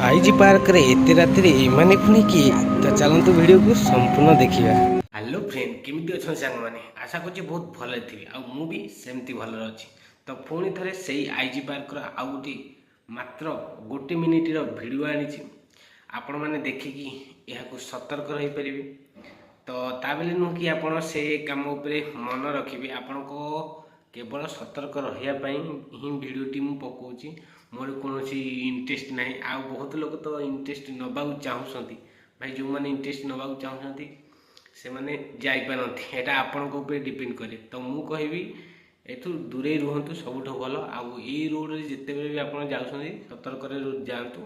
IG ପାର୍କରେ ଏତେ ରାତିରେ ଏମାନେ ପୁଣି କିଏ? ତ ଚାଲନ୍ତୁ, ଭିଡ଼ିଓକୁ ସମ୍ପୂର୍ଣ୍ଣ ଦେଖିବା। ହ୍ୟାଲୋ ଫ୍ରେଣ୍ଡ, କେମିତି ଅଛନ୍ତି ସାଙ୍ଗମାନେ? ଆଶା କରୁଛି ବହୁତ ଭଲରେ ଥିବେ ଆଉ ମୁଁ ବି ସେମିତି ଭଲରେ ଅଛି। ତ ପୁଣି ଥରେ ସେଇ ଆଇଜି ପାର୍କର ଆଉ ଗୋଟିଏ ମାତ୍ର ଗୋଟେ ମିନିଟ୍ର ଭିଡ଼ିଓ ଆଣିଛି। ଆପଣମାନେ ଦେଖିକି ଏହାକୁ ସତର୍କ ରହିପାରିବେ। ତ ତା ବୋଲି ନୁହଁ କି ଆପଣ ସେ କାମ ଉପରେ ମନ ରଖିବେ। ଆପଣଙ୍କ କେବଳ ସତର୍କ ରହିବା ପାଇଁ ହିଁ ଭିଡ଼ିଓଟି ମୁଁ ପକାଉଛି। ମୋର କୌଣସି ଇଣ୍ଟରେଷ୍ଟ ନାହିଁ। ଆଉ ବହୁତ ଲୋକ ତ ଇଣ୍ଟରେଷ୍ଟ ନେବାକୁ ଚାହୁଁଛନ୍ତି। ଭାଇ, ଯେଉଁମାନେ ଇଣ୍ଟରେଷ୍ଟ ନେବାକୁ ଚାହୁଁଛନ୍ତି, ସେମାନେ ଯାଇପାରନ୍ତି। ଏଇଟା ଆପଣଙ୍କ ଉପରେ ଡିପେଣ୍ଡ କରେ। ତ ମୁଁ କହିବି, ଏଠୁ ଦୂରେଇ ରୁହନ୍ତୁ, ସବୁଠୁ ଭଲ। ଆଉ ଏଇ ରୋଡ଼ରେ ଯେତେବେଳେ ବି ଆପଣ ଯାଉଛନ୍ତି, ସତର୍କରେ ଯାଆନ୍ତୁ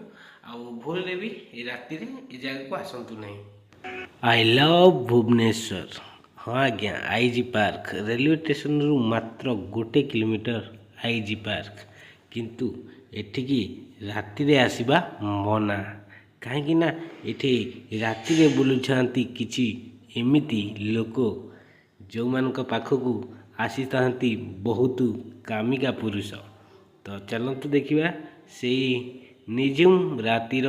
ଆଉ ଭୁଲରେ ବି ଏ ରାତିରେ ଏ ଜାଗାକୁ ଆସନ୍ତୁ ନାହିଁ। I love Bhubaneswar. ହଁ ଆଜ୍ଞା, ଆଇଜି ପାର୍କ ରେଲୱେ ଷ୍ଟେସନରୁ ମାତ୍ର 1 କିଲୋମିଟର ଆଇଜି ପାର୍କ। କିନ୍ତୁ ଏଠିକି ରାତିରେ ଆସିବା ମନା। କାହିଁକି ନା ଏଠି ରାତିରେ ବୁଲୁଥାନ୍ତି କିଛି ଏମିତି ଲୋକ, ଯେଉଁମାନଙ୍କ ପାଖକୁ ଆସିଥାନ୍ତି ବହୁତ କାମିକା ପୁରୁଷ। ତ ଚାଲନ୍ତୁ ଦେଖିବା ସେଇ ନିଝୁମ ରାତିର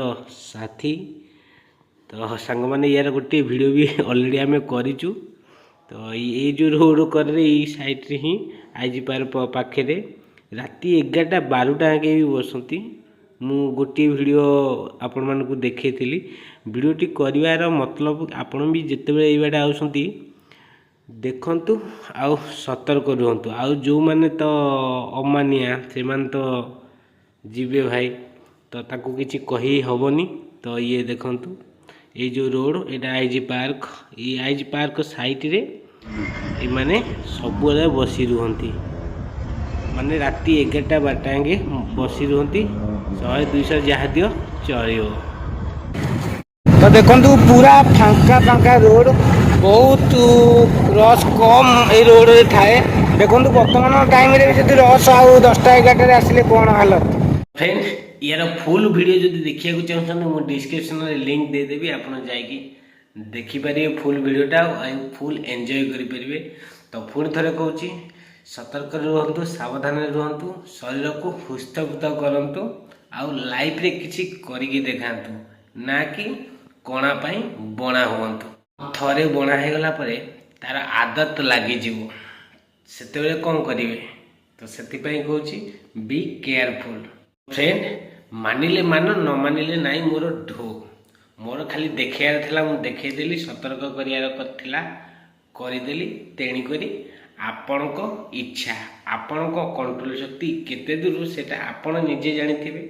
ସାଥୀ। ତ ସାଙ୍ଗମାନେ, ୟାର ଗୋଟିଏ ଭିଡ଼ିଓ ବି ଅଲରେଡ଼ି ଆମେ କରିଛୁ। ତ ଏଇ ଯେଉଁ ରୋଡ଼ କରରେ, ଏଇ ସାଇଡ଼୍ରେ ହିଁ ଆଇଜି ପାର୍କ ପାଖରେ ରାତି 11ଟା 12ଟା ଯାକେ ବି ବସନ୍ତି। ମୁଁ ଗୋଟିଏ ଭିଡ଼ିଓ ଆପଣମାନଙ୍କୁ ଦେଖେଇଥିଲି। ଭିଡ଼ିଓଟି କରିବାର ମତଲବ, ଆପଣ ବି ଯେତେବେଳେ ଏଇ ବାଟେ ଆଉଛନ୍ତି, ଦେଖନ୍ତୁ ଆଉ ସତର୍କ ରୁହନ୍ତୁ। ଆଉ ଯେଉଁମାନେ ତ ଅମାନିଆ, ସେମାନେ ତ ଯିବେ ଭାଇ, ତ ତାକୁ କିଛି କହି ହେବନି। ତ ଇଏ ଦେଖନ୍ତୁ, ଏଇ ଯେଉଁ ରୋଡ଼, ଏଇଟା ଆଇଜି ପାର୍କ। ଏଇ ଆଇଜି ପାର୍କ ସାଇଡ଼ରେ ଏମାନେ ସବୁବେଳେ ବସି ରୁହନ୍ତି। ମାନେ ରାତି 11ଟା 12ଟା ଯାକେ ବସି ରୁହନ୍ତି। 100, 200 ଯାହା ଦିଅ, ଚଳିବ। ତ ଦେଖନ୍ତୁ, ପୁରା ଫାଙ୍କା ଫାଙ୍କା ରୋଡ଼, ବହୁତ ରସ୍ କମ୍ ଏଇ ରୋଡ଼ରେ ଥାଏ। ଦେଖନ୍ତୁ, ବର୍ତ୍ତମାନ ଟାଇମ୍ରେ ବି ଯଦି ରସ୍ ଆଉ 10ଟା 11ଟାରେ ଆସିଲେ କ'ଣ ହାଲତ। ଫ୍ରେଣ୍ଡ, ୟାର ଫୁଲ୍ ଭିଡ଼ିଓ ଯଦି ଦେଖିବାକୁ ଚାହୁଁଛନ୍ତି, ମୁଁ ଡିସ୍କ୍ରିପ୍ସନରେ ଲିଙ୍କ୍ ଦେଇଦେବି। ଆପଣ ଯାଇକି ଦେଖିପାରିବେ ଫୁଲ୍ ଭିଡ଼ିଓଟା ଆଉ ଫୁଲ୍ ଏନ୍ଜୟ କରିପାରିବେ। ତ ପୁଣି ଥରେ କହୁଛି, ସତର୍କରେ ରୁହନ୍ତୁ, ସାବଧାନରେ ରୁହନ୍ତୁ, ଶରୀରକୁ ହୃଷ୍ଟପୁଷ୍ଟ କରନ୍ତୁ ଆଉ ଲାଇଫରେ କିଛି କରିକି ଦେଖାନ୍ତୁ, ନା କି କଣା ପାଇଁ ବଣା ହୁଅନ୍ତୁ। ଥରେ ବଣା ହେଇଗଲା ପରେ ତାର ଆଦତ ଲାଗିଯିବ, ସେତେବେଳେ କ'ଣ କରିବେ? ତ ସେଥିପାଇଁ କହୁଛି, ବି କେୟାରଫୁଲ୍ ଫ୍ରେଣ୍ଡ। ମାନିଲେ ମାନ, ନ ମାନିଲେ ନାହିଁ। ମୋର ଢୋ ମୋର ଖାଲି ଦେଖେଇବାର ଥିଲା, ମୁଁ ଦେଖେଇଦେଲି। ସତର୍କ କରିବାର ଥିଲା, କରିଦେଲି। ତେଣୁକରି ଆପଣଙ୍କ ଇଚ୍ଛା, ଆପଣଙ୍କ କଣ୍ଟ୍ରୋଲ ଶକ୍ତି କେତେ ଦୂର, ସେଇଟା ଆପଣ ନିଜେ ଜାଣିଥିବେ।